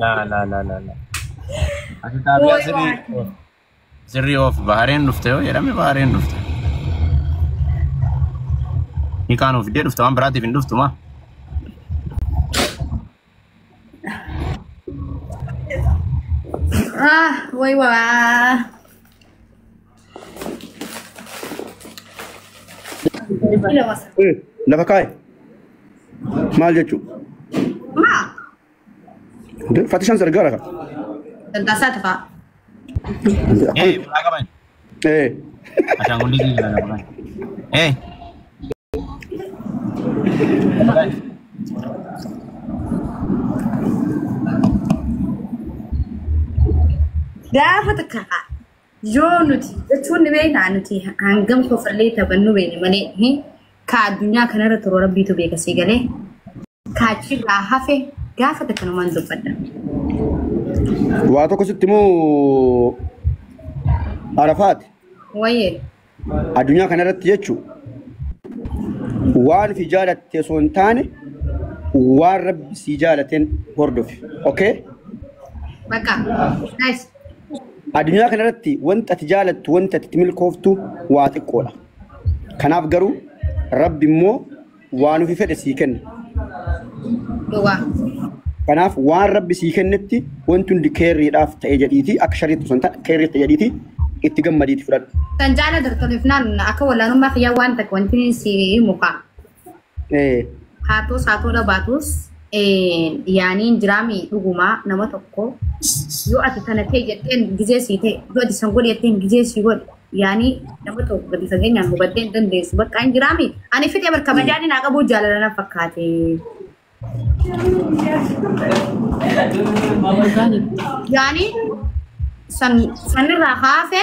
Laa laa laa laa laa. Ati xaabiyaa sirrii sirrii oof Bahareen dhufte yoo jedhame Bahareen dhufte. Hiikaan of fidee dhufte waan biraatiif hin dhuftu maa. Ah, way waa. Lafa kaaye. Maal jechuu? Maa? Fatishaan sargaara ka. Dantasaa tafaa. Eh, biraa qaban. Eh. Ashaangulliitii jira lafa kaaye. Eh. Lafa kaaye. Gaafa takka yoo nuti jechuun ni beeknaa nuti hangam kofallee taphannu beekne malee ka addunyaa kanarra turu rabbiitu beeka sii galee ka achirraa hafe gaafa takka numaan dubbadha. Waa tokko sitti immoo Arafaati. Wayyee. Addunyaa kanarratti jechuun waan fi jaalatte osoo hin taane waan rabbi sii jaalateen hordofi. Okay? Bakka. Nice. Addunyaa kanarratti wanta ati jaalattu wanta ati itti milkooftu waa xiqqoodha. Kanaaf garuu rabbi immoo waan ofii fedhe sii kenna. Dhugaa. Kanaaf waan rabbi sii kennetti wanti hundi keerriidhaaf ta'e jedhiiti akka shariitti osoo hin taane keerriif ta'e jedhiiti itti gammadiiti fudhadhu. Kan jaala dartolifnaan akka wallaalummaa kiyyaa waan takka wanti si himu kaa. Haatus haatoo dhabaatus yaaniin jiraami dhugumaa nama tokko yoo ati tana ta'e jetteen gizee sii ta'e yoo ati san godhi jetteen gizee sii godhi yaanii nama tokko gadi fageenyaan hubattee hin dandeessu bakka hin jiraami ani fixee bakka majaani naa qabu jaalala na fakkaate. Yaanii san sanirraa haafe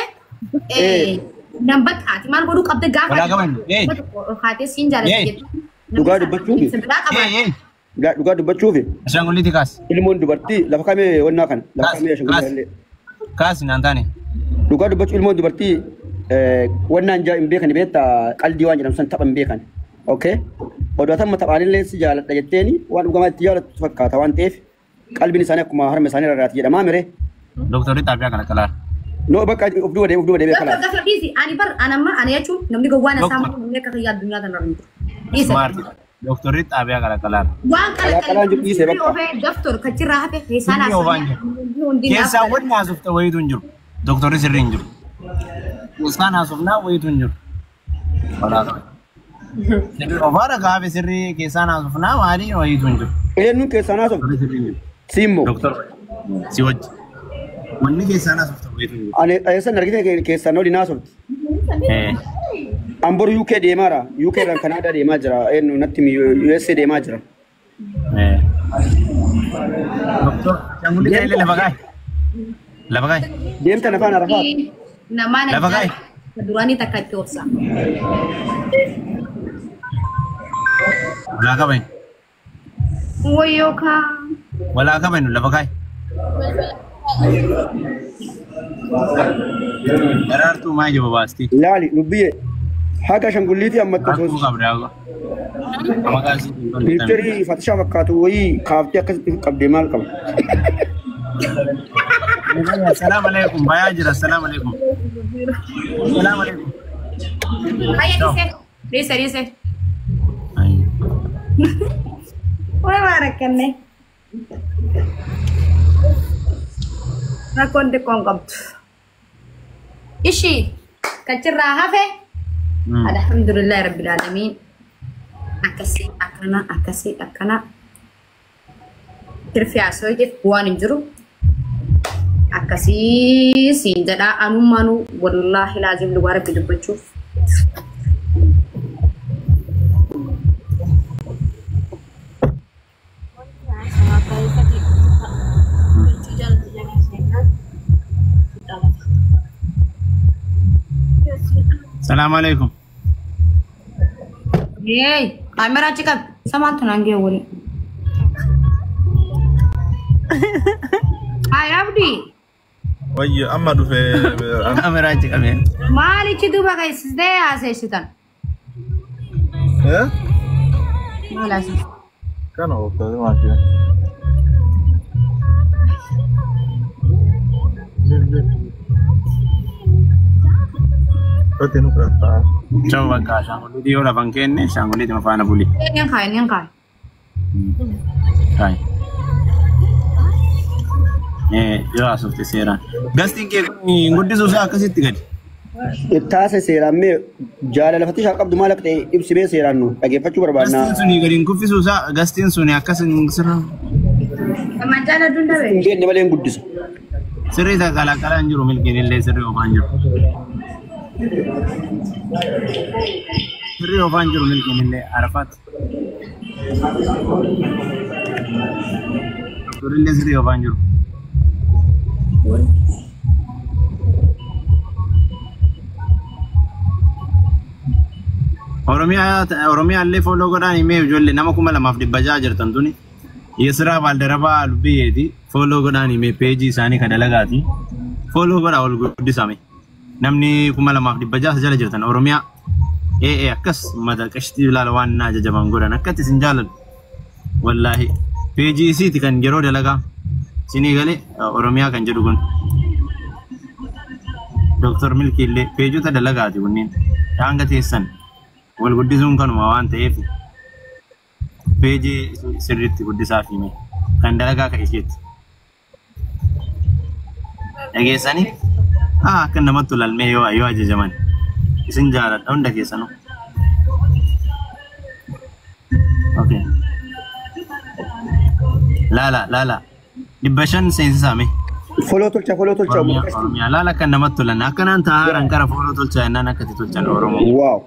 nan bakka ati maal godhuu qabda gaafa Walaa qaban. Eh. nama tokko ol kaatee siin jaalala Eh. jettu. Dhugaa dubbachuufi. Biraa qabaa. Eh, eh. Dhugaa dubbachuufi Ashaangulliitii kaas. ilmoon dubartii lafa kamee wannaa kana lafa Kaas. kamee Kaas. ashaangulliitii illee. Kaas naan taane. Dhugaa dubbachuu ilmoon dubartii wannaan hin beekan beektaa qaldii waan jedhamu san tapha hin beekan. Okay? Oduu amma taphaanillee si jaaladha jetteeni waan dhugamaa itti jaalattu fakkaata waan ta'eef qalbiin isaanii akkuma harma isaanii rarraati jedhamaa mire. Dooktorri xaabiyaa kana kalaara. No bakka of duuba deebi'ee of duuba deebi'ee Doktor kalaas. gafa dhiisi ani bar ani amma ani jechuun namni gowwaan isaa Doktor. malee namni akka kiyyaa addunyaa kanarra hin jiru. Dhiisa. Smart. Dooktorri xaabiyaa kana kalaara. Waan Kalaa kalaan jiru dhiisee bakka. ofee daftor kachirraa hafe keessaan Sirrii oofaan jiru. hundi Keessaa wanni haasofte wayiitu hin jiru. Dooktorri sirrii hin jiru. Keessaan haasofnaa wayiitu hin jiru. Walaa qaban. Sirrii ofaadha gaafa sirrii keessaan haasofnaa maalii wayiitu hin jiru. Eenyuun keessaan haasofte? Dooktorri sirrii hin jiru. Siimmoo. Dooktor si wajji. Wanni keessaan haasofte wayiitu hin jiru. Ani eessan argite keessaan olii haasofte. Eh. An boru UK deemaara. UK irraan Kanaadaa deemaa jira. Eenyu natti USA deemaa jira. Eh. Dooktor ashaangulliitii illee lafa kaa'i. Lafa kaa'i. Deemtan afaan Arafaat. Namaan Lafa kaa'i. duraanii takka itti obsa. Walaa qaban. Wayyoo kaa. Walaa qaban lafa kaa'i. Daraartuu maa ija babaasti? Laali lubbiyyee haga ashaangulliitii ammatti Rakkoo osoo qabda. Maqaa isii hin beekne. piikcharii fatishaa fakkaatu wayii kaaftee akkasitti qabdee maal qaba? Assalamu alaikum. Bayaa jira. Assalamu alaikum. Assalamu alaikum. Hayya dhiise. Dhiise dhiise. Way waa rakkanne. Rakkoon xiqqoon qabdu. Ishii kachirraa hafe. Alhamdulillahi rabbil aalamiin. Akkasii akkana akkasii akkana. Tirfi haasawiteef bu'aan hin jiru. Akkasii siin jedhaa anummaanuu wallaahi laazim dhugaa rabbi dubbachuuf. Assalamu alaikum. Hey, kaameraa achi qabi. Samaantu naan ga'e waliin. Hayi Abdii, Wayyo amma dhufe Kaameraa achi qabee. maalichi duuba keessistee haaseessitan? Eh? Maal haasessitan? Kana ooftaa maashina. Uffate nu fudhataa. Ciao bakka ashaangulliitii yoo lafan kenne ashaangulliitii faana buli. Niin kaaye niin kaaye. Kaaye. Yoo haasofte seeraan. Gastiin kee kun hin guddisuu isaa akkasitti gadi. Taase seeraan mee jaalala fatishaa qabdu maal akka ta'e ibsimee seeraan nu dhageeffachuu barbaannaa. Gastiin suni gadi hin kuffisuu isaa gastiin suni akkas hin sirra. Namaan jaaladhuun dhabe. Hin beekne malee hin guddisu. Sirrii isa kalaqalaa hin jiru milkiin illee sirrii oofaa hin jiru. Sirrii oofaa hin jiru milkiin illee Arafaat. Turillee sirrii oofaa hin jiru. Oromiyaa illee fooloo godhaan himee ijoollee nama 2600 jirtan tuni. Yesraa Baaldarabaa Lubbiyeeti fooloo godhaan himee peejii isaanii kan dalagaati. Fooloo godhaa ol guddisame. Namni 2600 jala jirtan Oromiyaa. Ee akkas mata qashtii ilaala waan na ajajaman godhan akkatti isin jaalladhu. Wallaahi peejii isiiti kan yeroo dalagaa. Isinii galee Oromiyaa kan jedhu kun. Dooktar Milkii illee peejota dalagaati kunneen. Hanga teessan wal guddisuun kanuma waan ta'eef peejii sirriitti guddisaa fi kan dalagaa kan isheetti. Dhageessanii akka namatti tolalmee yoo yoo ajajaman isin jaaladha hunda keessanuu. Okay. Laala laala 500 seensisaame. Foloo tolcha foloo tolcha. Oromiyaa laala kan namatti tolan akkanaan taa'aaran qara foloo tolcha jennaan akkatti tolchan Oromoo. Waaw.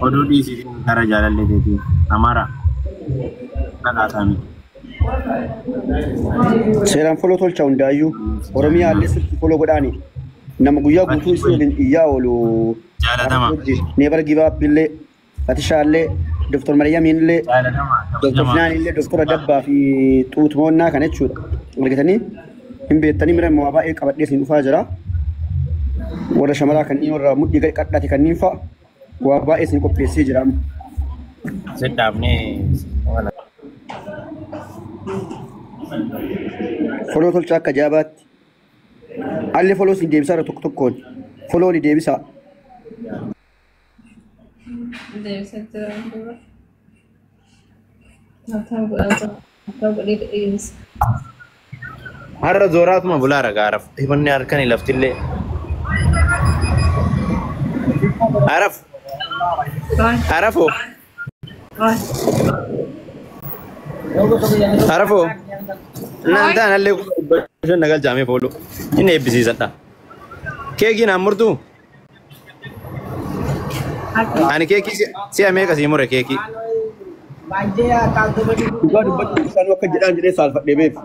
Oduu dhiisiitiin gara jaalallee teetii Amara dhaqaasaami. Seeraan foloo tolcha hundaayyuu Oromiyaa illee sirriitti foloo godhaani. Nama guyyaa guutuu isii waliin iyyaa oolu. Jaalatama. Neebar Gibaab illee Fatishaa illee Dooktar Maryamiin illee Jaalatama. Dooktar Finaan illee Dooktar Dabbaa fi Xuutumoonnaa kan jechuudha. Argatanii hin beektanii mira waa baay'ee qabadhee isin dhufaa jira. Warra shamaraa kanneen warra mudhii gadi qadhate kanneen fa'a waa baay'ee isin qopheessee jira. Sidhaabnee. Foloo tolcha akka jaabaatti. Alli foloo isin deebisaa irra tokko tokkoon. Foloo ni deebisaa. Har'a zooraatuma bulaa ragaa araf. Himanni harkani laftillee. Araf. Arafoo. Arafoo. Naan ta'an allee 500 nagal jaamee fooloo. Inni eebbisiisadha. Keekii naan murtuu? Ani keekii si'a meeqa sii mure keekii? Dhugaa dubbachuu isaanii akka jedhaan jedhee saalfadhee beeku.